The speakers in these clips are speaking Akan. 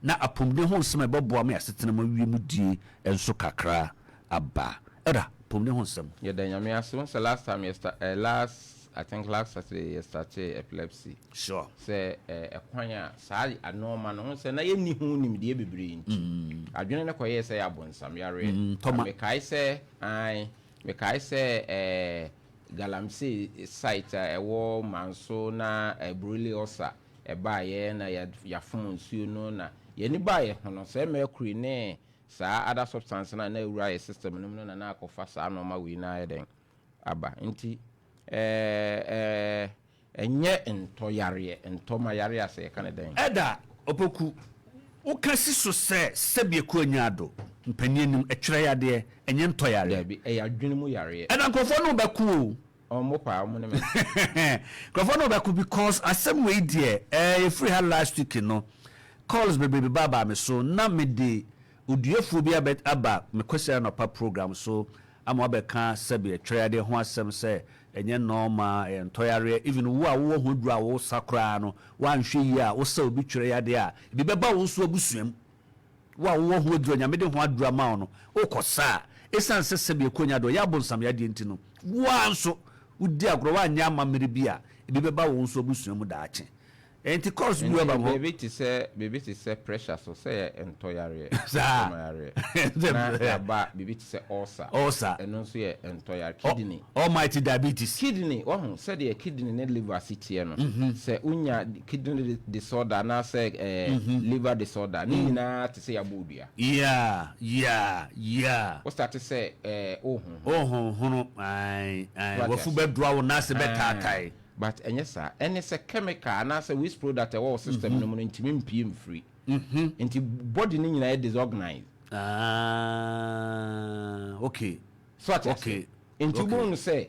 Na apɔmuden ho nsɛm a ɛbɛboa ma yɛn asetena mu awie mu die nso kakra aba. Elder, apɔmuden ho nsɛm. Yɛda Nyame ase, wohu sɛ last time yɛ sta eh, last I think last Saturday yɛ startee epilepsy. Sure. Sɛ eh, ɛkwan a saa nnoɔma no, wohu sɛ na yɛnni ho nimdeɛ bebree nti, adwene no kɔyɛɛ sɛ ɛyɛ abonsam yareɛ. Tɔma. Na mekae sɛ, ae, mekae sɛ eh, Galamsey site a ɛwɔ Manso na eh, Buruli ulcer ɛbaeɛ na yɛafom nsuo no na yɛn ani baa yɛn ho no, sɛ mercury ne saa other substance no a na awura yɛn system no mu no na na akɔfa saa nnoɔma wei no ayɛ dɛn aba. Nti ɛɛ ɛnyɛ ntɔ yareɛ, ntɔ ma yareɛ a sɛ yɛka no dɛn. Ɛda, Opoku, woka si so sɛ sɛbi akuo anya ado, mpanin anim, ɛtwerɛ yadeɛ, ɛnyɛ ntɔ yareɛ. Daabi, ɛyɛ adwene mu yareɛ. Ɛda nkurɔfoɔ ne wo bɛko o. Ɔmo paa ɔmo ne me. Nkurɔfoɔ ne wo bɛko because asɛm wei deɛ ɛɛ yɛfiri ha last week no calls bebrebe ba baa me so na mede oduafoɔ bi abɛ aba me Kwasiada anɔpa program so ama wabɛka sɛbi ɛtwerɛ yadeɛ ho asɛm sɛ ɛnyɛ normal ɛyɛ ntɔ yareɛ even wo a wowɔ ho aduro a wosa koraa no woanhwɛ yie a wosa obi twerɛ yadeɛ a ebi bɛba wo nso abusua mu. Wo a wowɔ ho aduru a Nyame de ho aduru ama wo no, wokɔ sa a, esiane sɛ sɛbi ɛkɔ nya de ɔyɛ abonsam yadeɛ nti no, wo ara nso wodi agorɔ, woanyɛ amammerɛ bi a, ebi bɛba wo nso abusua mu daakye. Enti course bi Nti aba hɔ. biribi te sɛ biribi te sɛ pressure so sɛ yɛ ntɔ yareɛ, Saa. ntɔma yareɛ, na yaba biribi te sɛ ulcer, Ulcer. ɛno nso yɛ ntɔ yareɛ, kidney. Almighty diabetes. Kidney, wahu sɛdeɛ kidney ne liver si teɛ no, sɛ wonya kidney disorder anaasɛ eh, liver disorder, ne nyinaa te sɛ yɛabɔ wo dua. Yeah. Wo starte sɛ eh, wohonhono. Wohonhono, ae, ae, So wate wafu aseɛ? bɛdoa wo nan ase Ae, bɛtaatae. but ɛnyɛ saa. Ɛne sɛ chemical anaasɛ waste product a ɛwɔ wo system no mu no ntumi mpue mfiri. Nti body no nyinaa yɛ disorganized. Ah, okay. So ate aseɛ? Okay. Nti Okay. wobɛhu no sɛ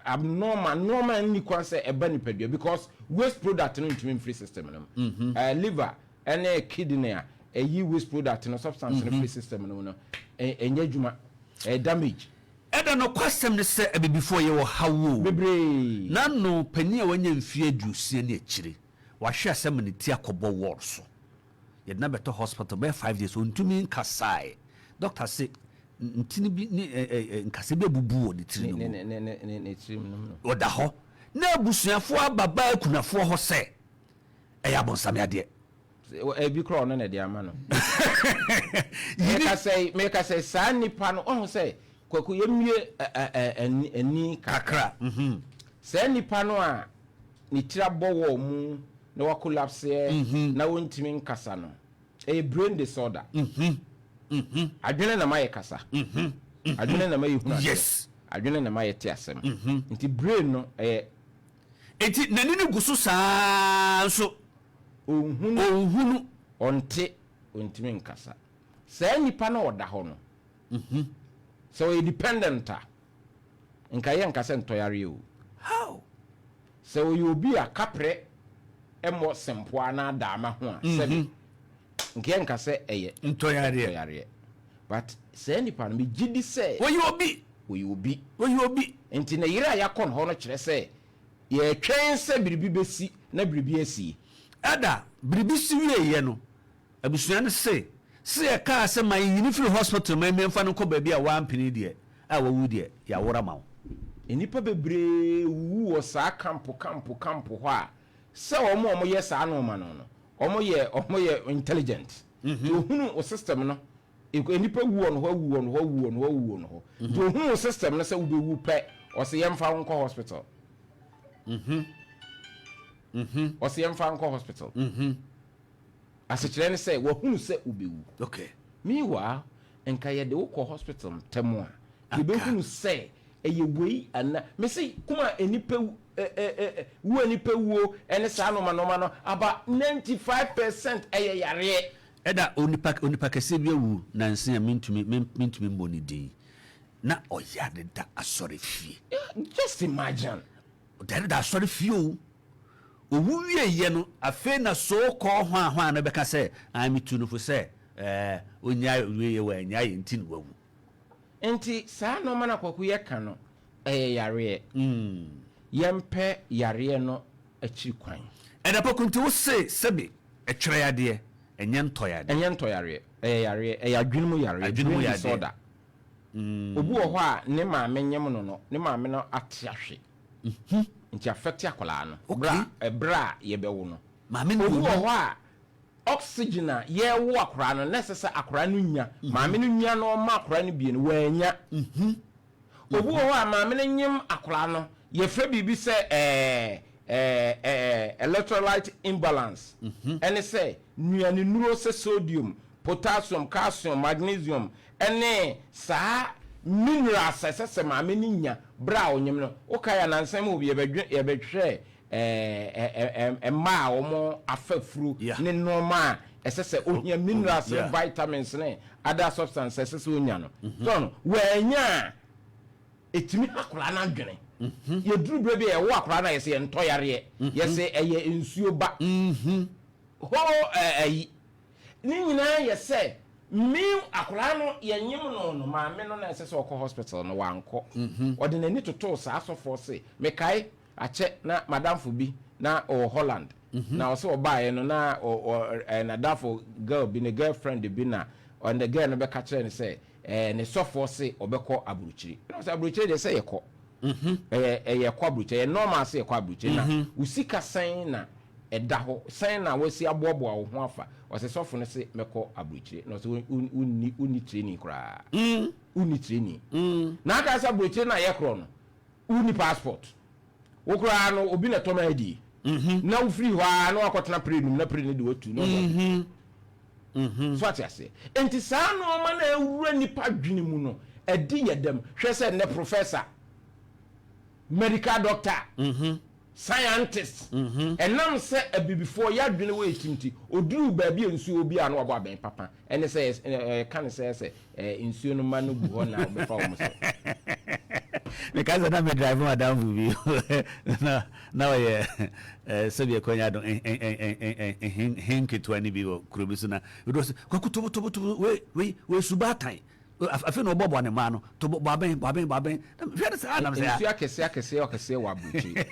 abnormal nneɛma nni kwan sɛ ɛba nipadua because waste product no ntumi mfiri system no mu. Eh, liver ɛne kidney a ɛyi waste product no substance no firi system no mu no ɛnyɛ adwuma, ɛyɛ damage. Ɛda nokwasɛm ne sɛ abibifoɔ yɛwɔ haw o. Bebree. N'ano panin a wanya mfeɛ 60 ne akyire, wahwe ase ama ne ti akɔbɔ wall so. Yɛde no abɛtɔ hospital bɛyɛ 5 days, ɔntumi nkasae. Doctor se ntini bi ne nkasɛɛ bi abubu wɔ ne tiri no mu. Ne tirim no mu no. Ɔda hɔ na abusuafoɔ aba baa akunafoɔ hɔ sɛ ɛyɛ abonsam yadeɛ. Ebi koraa ɔno na ɛde ama no. Yini. Meka sɛ saa nipa no ɔho sɛ Kwaku yɛmmue ani kakra. Kakra. Saa nipa no a ne tiri abɔ wall mu na wakolapseɛ na ɔntumi nkasa no, ɛyɛ brain disorder. Adwene na ma yɛ kasa. Adwene na ma yɛ hunu adeɛ. Adwene na ma yɛ te asɛm. Nti brain no ɛyɛ. Nti n'ani no gu so saa nso. Ɔnhunu. Ɔnhunu. Ɔnte, ɔntumi nkasa. Saa nipa no a ɔda hɔ no, sɛ ɔyɛ dependent a, nka yɛ nka sɛ ntɔyareɛ o. How? Sɛ ɔyɛ obi a kaprɛ mmɔ sempoa anaa daama ho a, sɛbe, nka yɛ nka sɛ ɛyɛ Ntɔyareɛ. ntɔyareɛ. But saa nipa no, megye di sɛ Ɔyɛ obi. Ɔyɛ obi. Ɔyɛ obi. Nti ne yere a yɛakɔ ne hɔ no kyerɛ sɛ yɛretwɛn sɛ biribi bɛsi na biribi asie. Ɛda, biribi si wieeɛ no, abusua no se, se yɛkaa sɛ ma yɛnyi no firi hospital ma yɛmfa no nkɔ baabi a wampene deɛ, a wawu deɛ, yɛaworo ama wo. Nnipa bebree wuwu wɔ saa kampo kampo kampo hɔ a, sɛ wɔn a wɔyɛ saa nnoɔma no no, wɔyɛ wɔyɛ intelligent. Nti ohunu wo system no, nnipa wu wɔn hɔ, awu wɔn hɔ, awu wɔn hɔ, awu wɔn hɔ. Nti ohunu wo system no sɛ wobɛwu pɛ, ɔse yɛmfa wo nkɔ hospital. Ɔse yɛmfa nkɔ hospital. Asekyerɛ ne sɛ wahunu sɛ wobɛwu. Meanwhile, nka yɛde wo kɔ hospital ntɛm a, yɛbɛhunu sɛ ɛyɛ wei anaa. Mese kuma nnipa wu, wu a nnipa wuo ne saa nnoɔma nnoɔma no, about 95% ɛyɛ yareɛ. Ɛda onipa onipa kɛseɛ bi awu nansa a mentumi mentumi mmɔ ne din. Na ɔyare da asɔrefie. Just imagine. Ɔyare da asɔrefie o. Owu wieeɛ no, afei na so kɔɔ hwan hwan no bɛka sɛ, ae metuu no fo sɛ ɛɛ ɔnnyae owieeɛ wannyae nti na wawu. Nti saa nnoɔma no a Kwaku yɛka no, ɛyɛ yareɛ. Yɛmpɛ yareɛ no akyiri kwan. Ɛda Poku nti wo se sɛbe ɛtwerɛ yadeɛ. Ɛnyɛ ntɔyadeɛ. Ɛnyɛ ntɔyareɛ. Ɛyɛ yareɛ. Ɛyɛ adwene mu yareɛ. Adwene mu Brain yadeɛ. disorder. Obi wɔ hɔ a ne maame nyem no, ne maame no ate ahwe. Nti affect akwadaa no. Berɛ a ɛberɛ a yɛbɛwo no. Maame no Obi wɔ wɔ mu. hɔ a oxygen a yɛwo akwadaa no na ɛsɛ sɛ akwadaa no nya. Maame no nya na ɔma akwadaa no bie no, wanya. Obi wɔ hɔ a maame no nyem akwadaa no, yɛfrɛ biribi sɛ electrolyte imbalance. Ɛne sɛ nnuane nnuro sɛ sodium, potassium, calcium, magnesium ɛne saa minerals a ɛsɛ sɛ maame no nya berɛ a ɔnyem no. Wokae anansɛm mu obi yɛbɛhwɛ mmaa a wɔn afa furo ne nneɛma a ɛsɛ sɛ ohia minerals ne vitamins ne other substance ɛsɛ sɛ onya no. So no wɔanya a, ɛtumi ha akwadaa no adwene. Yɛduru berɛ bi a yɛwo akwadaa no a, yɛsɛ yɛntɔ yareɛ, yɛsɛ ɛyɛ nsuo ba hɔ. Ɛyi ne nyinaa yɛ sɛ me akwadaa no yɛnyem no, maame no na ɛsɛ sɛ ɔkɔ hospital no, wankɔ. Ɔde n'ani totoo saa asɔfoɔ se mekae akyɛ na madamfo bi na ɔwɔ Holland na ɔsɛ ɔbaeɛ no na nadamfo girl bi, ne girlfriend bi, na ɔne girl no bɛka kyerɛ no sɛ ne sɔfoɔ se ɔbɛkɔ aburokyiri, ɛna ɔsɛ aburokyiri deɛ sɛ yɛkɔ, ɛyɛ kɔ aburokyiri, ɛyɛ normal sɛ yɛkɔ aburokyiri, na wo sika sɛn na ɛda hɔ sɛn na wasi aboaboa wo ho afa? Ɔsɛ sɔfo no se mɛkɔ aburokyiri, na ɔsɛ wonni training koraa, wonni training na aka sɛ aburokyiri na yɛkorɔ no, wonni passport, wo koraa no obi na tɔma adi na wofiri hɔ a na wakɔtena plane mu na plane no de watu na ɔde so ate aseɛ. Nti saa nneɛma na awura nipa dwene mu no, ɛdi yɛ dɛm. Hwɛ sɛ nnɛ professor, medical doctor, scientist, ɛnam sɛ abibifoɔ yɛadwene wɔ yɛ ti, oduru baabi a nsuo bi a na wabɔ abɛn papa, ɛne sɛ ɛka ne sɛ nsuo no ma no gu hɔ na ɔbɛfa wɔn so. Meka sɛ na medrive madamfo bi na ɔyɛ sɛdeɛ kwanya do hen nketewa no bi wɔ kuro bi so na ɛdɔ sɛ, "Kwaku, tobotobotobo wei wei wei suba atan." Afei na ɔbɔbɔ ne mmaa no to bɔ abɛn, bɔ abɛn, bɔ abɛn. Hwɛ ne saa nam sɛ nsuo akɛseɛ akɛseɛ akɛseɛ wɔ aburokyiri,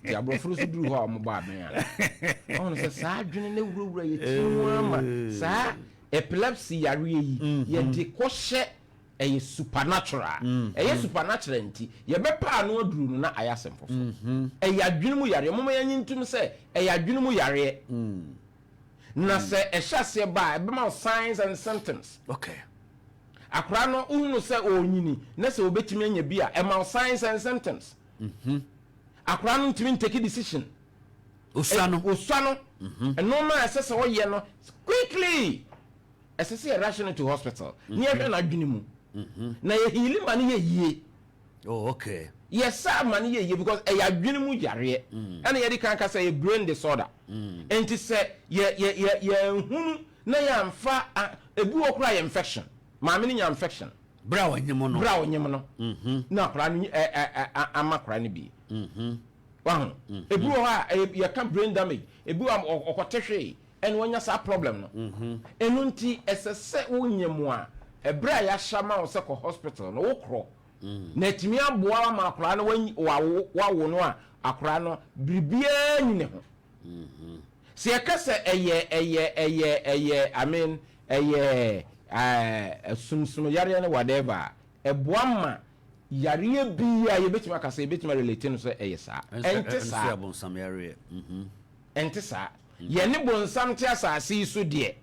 nti aborɔfo no so duru hɔ a wɔbɔ abɛn a, ɔhunu sɛ saa adwene no awurawura yɛ tiri mu ama saa epilepsy yareɛ yi yɛde kɔhyɛ ɛyɛ supernatural. Ɛyɛ supernatural nti yɛbɛpa ano aduru no na ayɛ asɛm foforɔ. Ɛyɛ adwene mu yareɛ. Moma yɛnyi ntom sɛ ɛyɛ adwene mu yareɛ, na sɛ ɛhyɛ aseɛ ba a, ɛbɛma wo signs and symptoms. Akwaraa no, wohunu sɛ ɔnyini na sɛ obɛtumi anya bi a, ɛma wo signs and symptoms. Akwaraa no ntumi ntake decision. Osua no. Osua no, nneɛma a ɛsɛ sɛ ɔyɛ no quickly, ɛsɛ sɛ yɛrush no to hospital ne yɛhwɛ n'adwene mu na yɛheal ma no yɛ yie. Yɛsa ma no yɛ yie because ɛyɛ adwene mu yareɛ, ɛna yɛde kan ka sɛ ɛyɛ brain disorder. Nti sɛ yɛ yɛ yɛ yɛnhunu na yɛamfa ebi wɔ koraa yɛ infection, maame no nya infection. Berɛ a wɔnyem no. Berɛ a ɔnyem no na akwaraa no ɛ ɛ ɛ ama akwaraa no bi wahu. Ebi wɔ hɔ a ɛyɛ yɛka brain damage, ebi wɔ a ɔkɔte hwee ɛna wanya saa problem no. Ɛno nti ɛsɛ sɛ wonyem a, ɛberɛ a yɛahyɛ ma wo sɛ kɔ hospital no, wokorɔ na ɛtumi aboa ama akwaraa no wawo. Wawo no a, akwaraa no biribiara nni ne ho. Sɛ yɛka sɛ ɛyɛ I mean ɛyɛ sumsum yareɛ no, whatever a ɛboa ma yareɛ bi a yɛbɛtumi aka sɛ yɛbɛtumi relate no sɛ ɛyɛ saa, ɛnte saa. Ɛnso abonsam yareɛ. Ɛnte saa. Yɛne bonsam te asase yi so deɛ,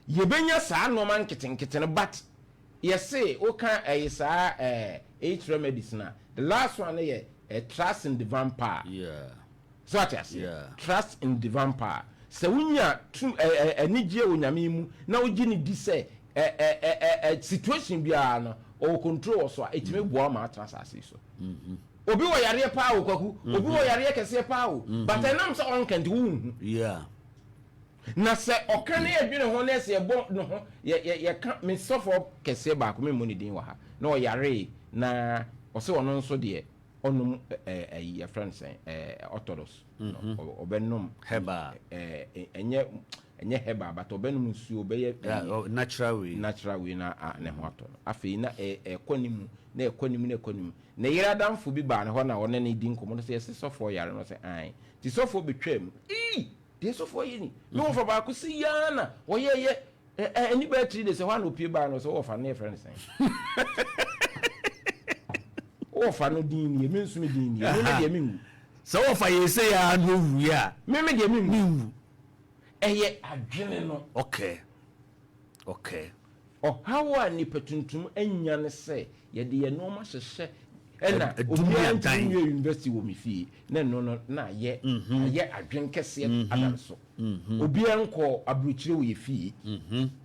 yɛbɛnya saa nneɛma nketenkete no, but yɛse woka ɛyɛ saa eight remedies na the last one no yɛ trust in divine power. So ate aseɛ? Yeah. Trust in divine power. Sɛ wonya tu ɛ ɛ anigye wɔ Nyame mu na wogye ne di sɛ ɛ ɛ ɛ ɛ ɛ situation biara no ɔwɔ control wɔ so a, ɛtumi boa ma atena asase yi so. Obi wɔ yareɛ paa o, Kwaku, obi wɔ yareɛ kɛseɛ paa o, but ɛnam sɛ ɔnka nti wonhu. Na sɛ ɔka ne yɛdwene ho na ɛsɛ yɛbɔ ne ho yɛ yɛ yɛka me sɔfoɔ kɛseɛ baako, memmɔ ne din wɔ ha, na ɔyaree na ɔsɛ ɔno nso deɛ ɔnom ɛyi yɛfrɛ no sɛn, orthodox no, ɔbɛnom Herbal. Ɛnyɛ herbal, but ɔbɛnom nsuo, ɔbɛyɛ Yeah, oh, natural way. Natural way na ne ho atɔ no. Afei na ɛkɔ ne mu na ɛkɔ ne mu na ɛkɔ ne mu. Ne yere adamfo bi baa ne hɔ na ɔne ne di nkɔmmɔ no sɛ yɛsɛ sɔfoɔ yare no, sɛ ae, nti sɔfoɔ bɛtwa mu ii. Deɛ sɔfoɔ yɛ ni. Me wɔfa baako si yaa na ɔyɛyɛ ɛni bɛyɛ 3 days ɛhɔ a na opie baa no sɛ wɔfa no yɛfrɛ no sɛn? Wɔfa no din nie, me nso me din nie, me me deɛ menwu. Sɛ wɔfa yɛ sɛ yɛ a na owu yɛ a. Me me deɛ menwu. Menwu. Ɛyɛ adwene no. Okay. Ɔhaw a nipa tuntum anya ne sɛ yɛde yɛn nneɛma hyehyɛ ɛna Ɛdum obiara yɛ ntumi dan. nwie university wɔ me fie na ɛno no na ayɛ adwen kɛseɛ adam so. Obiara nkɔ aburokyire wɔ yɛ fie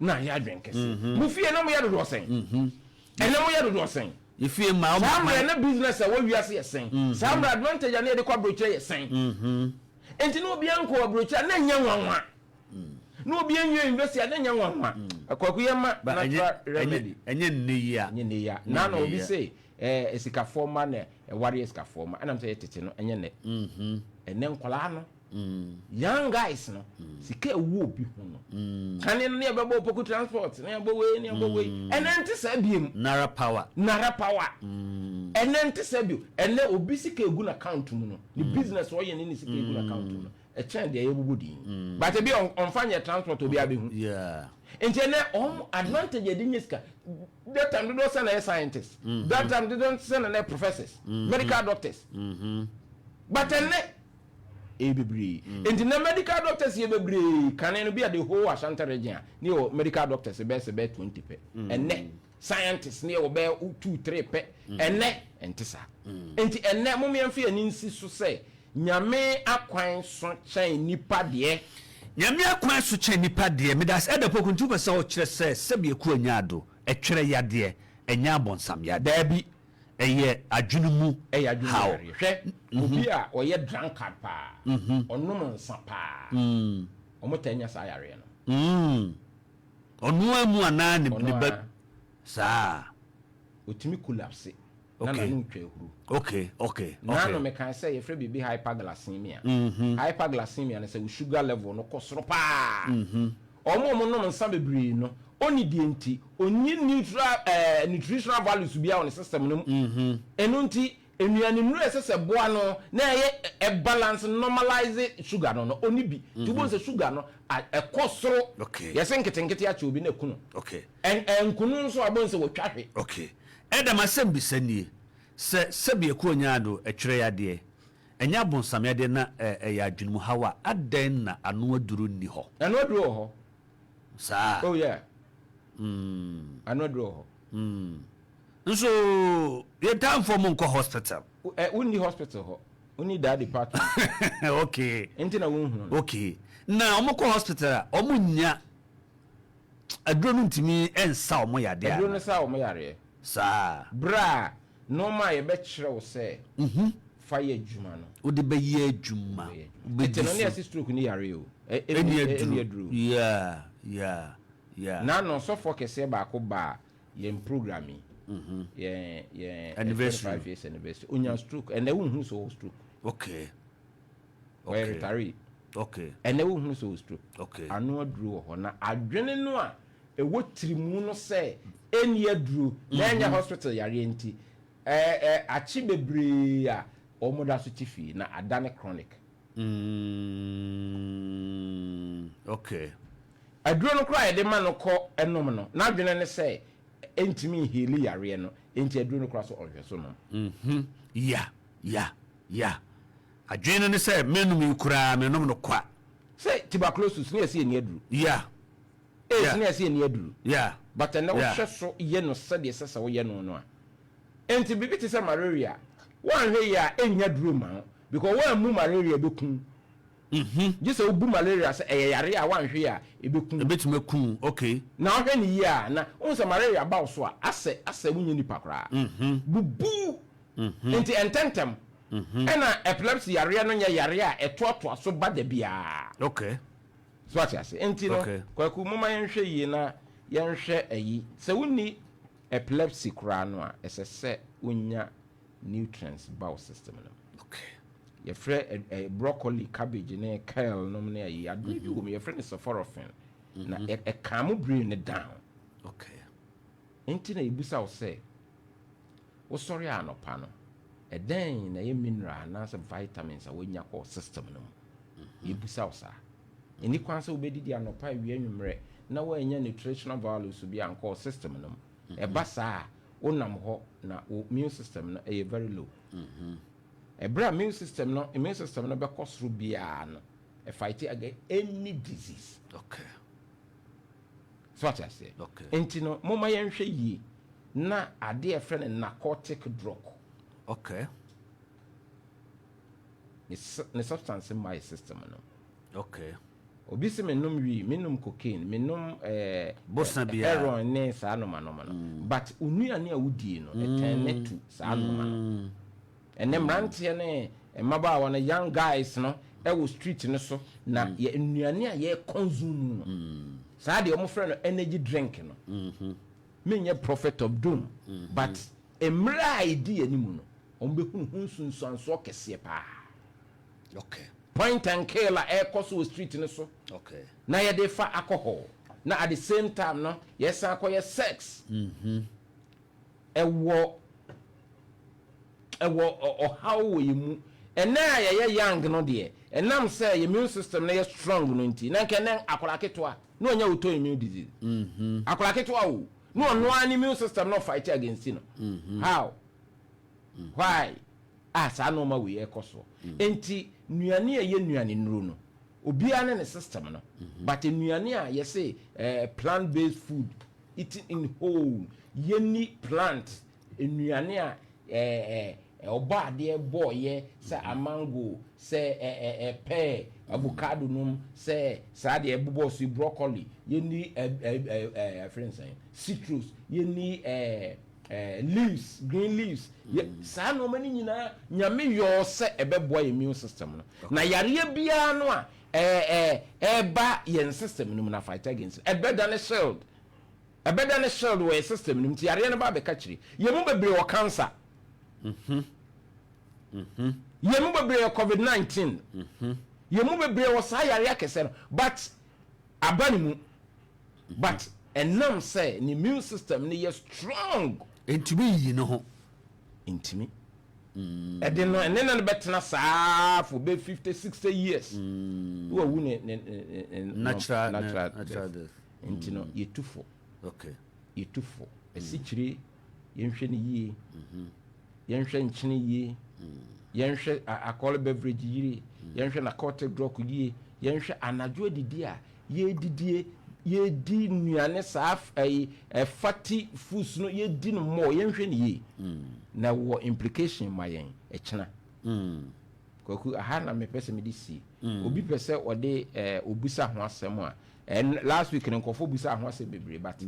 na ayɛ adwen kɛseɛ. Mo fie na mo yɛ dodoɔ sɛn? Ɛnɛ mo yɛ dodoɔ sɛn? Yɛfie ma Saa mmerɛ na business a wɔwiase yɛ sɛn? Saa mmerɛ advantage a na yɛde kɔ aburokyire yɛ sɛn? Nti na obiara nkɔ aburokyire a na nyɛ nwanwa, na obiara nwie university a na nyɛ nwanwa. Akwaku, yɛ ma natural remedy. Ɛnyɛ nne yi a. Ɛnyɛ nne yi a na obi sɛ sikafoɔ ma na ɛware yɛ sikafoɔ ma, ɛnam sɛ yɛ tete no, ɛnyɛ nnɛ. Ɛnɛ nkɔlaa no, young guys no, sika ɛwɔ obi ho no, kane no ne yɛbɛbɔ opoku transport ne yɛbɔ wei ne yɛbɔ wei. Ɛnɛ nte saa biem. Nara power. Nara power. Ɛnɛ nte saa bio. Ɛnɛ obi sika egu n'account mu no, ne business ɔyɛ ne sika egu n'account mu no, ɛkyɛn deɛ yɛbobɔ din, but ebi ɔnfa nyɛ transport, obi abɛhu. Nti ɛnɛ ɔmo advantage yɛde nye sika, that time dodoɔ sɛ na yɛ scientists, that time dodoɔ sɛ na yɛ professors, medical doctors, but ɛnɛ ɛyɛ bebree. Nti na medical doctors yɛ bebree. Kane no bi a, the whole Ashanti Region a, ne yɛ medical doctors bɛyɛ sɛ bɛyɛ 20 pɛ. Ɛnɛ scientists ne yɛ wɔ bɛyɛ two three pɛ. Ɛnɛ ɛnte saa. Nti ɛnɛ mo yɛn fi ani nsi so sɛ Nyame akwan so kyɛn nipa deɛ. Nyame akwan so kyɛn nipa deɛ. Medas ɛda Poku. Nti wopɛ sɛ ɔkyerɛ sɛ sɛbi ɛku anya ado ɛtwerɛ yadeɛ, ɛnyɛ abɔnsam yadeɛ? Daabi. Ɛyɛ adwene mu. Ɛyɛ adwene mu haw. Yareɛ. Hwɛ, obi a ɔyɛ drunkard paa, ɔnom nsa paa, ɔmo taa nya saa yareɛ no. Ɔno a mu anaa ne Ɔno ne ba a. Saa. Otumi collapse na n'ano twa ahuru. Naano mekan sɛ yɛfrɛ biribi hyperglycemia. Hyperglycemia no sɛ wo sugar level no kɔ soro paa. Ɔmo a ɔmo nom nsa bebree no, ɔni deɛ nti ɔnyi neutral nutritional values bi a wɔ ne system no mu. Ɛno nti nnuane nnuro a ɛsɛ sɛ boa no na ɛyɛ ɛ balance, normalise sugar no, ɔni bi. Nti wobɛhu sɛ sugar no ɛkɔ soro. Yɛsɛ nketenkete akyɛ obi na ɛku no. Ɛnkunu nso a, wobɛhu sɛ wɔtwa hwe. Okay, ɛdam asɛm bisa nie: sɛ sɛbi ɛku anya ado ɛtwerɛ yadeɛ, ɛnyɛ abonsam yadeɛ, na ɛyɛ adwene mu haw a, adɛn na ano aduro nni hɔ? Ano aduro wɔ hɔ. Saa? Oh yeah, ano aduro wɔ hɔ. Nso yɛntamfoɔ mo nkɔ hospital. Wonni hospital hɔ, wonni daa department. Nti na wonhunu no. Okay, na ɔmo kɔ hospital a, ɔmo nya aduro no ntumi nsa ɔmo yadeɛ? Aduro no ana? sa wɔn yareɛ. Berɛ a nneɛma a yɛbɛkyerɛ wo sɛ fa yɛ adwuma no, wode bɛyɛ adwuma. Wobɛyɛ adwuma. Ɛte no ne yɛse stroke ne yareɛ o. Ɛni ɛni aduro. Aduro. Yeah. Na no ɔsɔfoɔ kɛseɛ baako baa yɛn program yi, yɛn Anniversary. 25 years anniversary, onya stroke. Ɛnɛ wohunu sɛ ɔwɔ stroke. Ɔyɛ retiree. Ɛnɛ wohunu sɛ ɔwɔ stroke. Ano aduro wɔ hɔ, na adwene no a ɛwɔ tirimu no sɛ ɛnni aduro na ɛnyɛ hospital yareɛ nti ɛ ɛ akye bebree a wɔn da so te fie na adane chronic. Aduro no koraa a yɛde ma no kɔ ɛnom no, n'adwene ne sɛ ɛntumi nheal yareɛ no, nti aduro no koraa so ɔnhwɛ so nom. Ya, adwene no ne sɛ menum yi koraa, menom no kwa. Sɛ tuberculosis ne yɛsɛ yɛni aduro, AIDS ne yɛsɛ yɛni aduro, but ɛnɛ wohwɛ so yɛ no sɛdeɛ ɛsɛ sɛ woyɛ no no a, nti biribi te sɛ malaria, woanhwɛ yie a, ɛnnya duro ma wo, because woammu malaria bɛku, gye sɛ wobu malaria sɛ ɛyɛ yare a, woanhwɛ yie a, ɛbɛku. Ebɛtumi aku, okay. Na wohwɛ ne yie a, na wohu sɛ malaria ba wo so a, asɛ wonyɛ nipa koraa, bubu. Nti ɛntɛntɛm. Ɛna epilepsy yareɛ no nyɛ yareɛ a ɛtoatoa so ba da biara. So ate ase? Nti no, Kwaku, moma yɛnhwɛ yie na yɛnhwɛ ayi. Sɛ wonni epilepsy koraa no a, ɛsɛ sɛ wonya nutrients ba wo system no mu. Yɛfrɛ broccoli, cabbage ne kale nom ne ayi, aduro bi wɔ mu yɛfrɛ no sulforaphane na ɛcalm brain no down. Nti na yɛbusa wo sɛ wosɔre a anɔpa no, ɛdɛn na ɛyɛ mineral anaasɛ vitamins a woanya kɔ system no mu? Yɛbusa wo saa. Ɛni kwan sɛ wobɛdidi anɔpa, awia, anwummerɛ na woanya nutritional values bi ankɔ system no mu. Ɛba saa a, wonam hɔ na wo immune system no ɛyɛ very low. Ɛberɛ a immune system no bɛkɔ soro biara no, ɛfight against any disease. So ate aseɛ? Okay. Nti no, momma yɛnhwɛ yie na adeɛ a yɛfrɛ no narcotic drug ne substance mma yɛ system no. Obi sɛ menom wii, menom cocaine, menom Bosa biara. Heroin ne saa nomanoma no, but onuane a wodie no, ɛtɛn ne to saa noma no. Ɛnɛ mmeranteɛ ne mmabaawa no, young guys no, ɛwɔ street no so na yɛ nnuane a yɛ consume no, saa deɛ wɔfrɛ no energy drink no. Menyɛ prophet of doom, but mmerɛ a ɛdi yɛn anim no, wɔn bɛhunu ho nsunsuansoɔ kɛseɛ paa. Point and kill a ɛrekɔ so wɔ street no so na yɛde fa alcohol na at the same time no yɛsan akɔyɛ sex, ɛwɔ ɔhaw wɔ yɛn mu. Ɛnɛ a yɛyɛ young no deɛ, ɛnam sɛ yɛ immune system no yɛ strong no nti, na nka ɛnɛ akwadaa ketewa na ɔnya autoimmune disease. Akwadaa ketewa o, na ɔno ara ne immune system no fight against no. How, why a saa nneɛma wei ɛkɔ soɔ? Nti nnuane a ɛyɛ nnuane nnuro no, obiara ne ne system no, but nnuane a yɛsɛ plant based food, eating in whole, yɛni plant nnuane a ɔbɔ adeɛ bɔɔyɛ sɛ amango, sɛ ɛɛ ɛɛ pear, avocado nom, sɛ saa deɛ ɛbobɔ so yi, broccoli, yɛni ɛɛ ɛɛ ɛɛ ɛfrɛ nsɛn citrus, yɛni leaves, green leaves, yɛ saa nneɛma no nyinaa, Nyame yɔɔ sɛ ɛbɛboa yɛn immune system no na yareɛ biara no a ɛɛ ɛɛ ɛɛba yɛn system no mu na fight against it. Ɛbɛda ne shield, ɛbɛda ne shield wɔ yɛn system no mu, nti yareɛ no ba abɛka kyerɛ yɛn. Mu bebree wɔ cancer, yɛn mu bebree wɔ COVID-19, yɛn mu bebree wɔ saa yareɛ akɛseɛ no, but aba ne mu, but ɛnam sɛ ne immune system no yɛ strong. Ntumi yiyi ne ho. Ntumi ɛde no, ɛne no bɛtena saa for bɛ 50, 60 years na wawu ne natural natural natural death. Death. Nti no, yɛtu fo. Yɛtu fo. Asikyire, yɛnhwɛ no yie, yɛnhwɛ nkyene yie, yɛnhwɛ alcoholic beverage yie, yɛnhwɛ narcotic drug yie, yɛnhwɛ anadwo adidi a yɛdidie, yɛdi nnuane saa ɛyi fatty foods no, yɛdi no mmɔ, yɛnhwɛ no yie na wɔ implication ma yɛn ɛkyena. Kwaku, aha na mepɛ sɛ mede sie. Obi pɛ sɛ ɔde obusa ho asɛm a, last week no nkɔfo busa ho asɛm bebree, but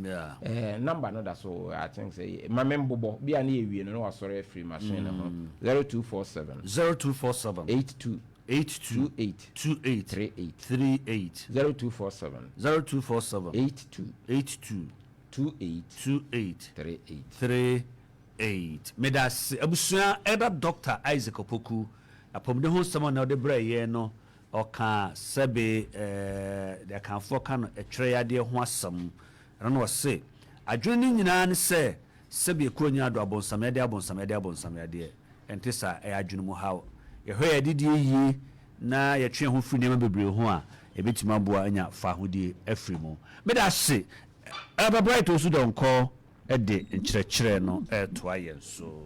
number no da so. I think sɛ ma me mbobɔ bi a ne yɛwie no na wasɔre afiri machine no ho. 0247 0247 82 82 28 28 38. 38. 0247 0247 82 82 28 28 38. 38. Meda ase, abusua. Ɛda Dr Isaac Opoku apɔmuden ho nsɛm a na ɔde brɛ yɛn no, ɔka sɛbe deɛ akanfoɔ ka no, ɛtwerɛ yadeɛ ho asɛm. Ɛno na ɔse adwene no nyinaa ne sɛ sɛbe ekuro nyinaa do abonsam yadeɛ, abonsam yadeɛ, abonsam yadeɛ. Ɛnte saa, ɛyɛ adwene mu haw. Yɛhwɛ yɛ adidie yie na yɛtwe yɛn ho firi nneɛma bebree ho a, ɛbɛtumi aboa anya fahodie afiri mu. Meda ase. Ɛbɛ Bright Osu Dɔnkɔ de nkyerɛkyerɛ no ɛretoa yɛn so.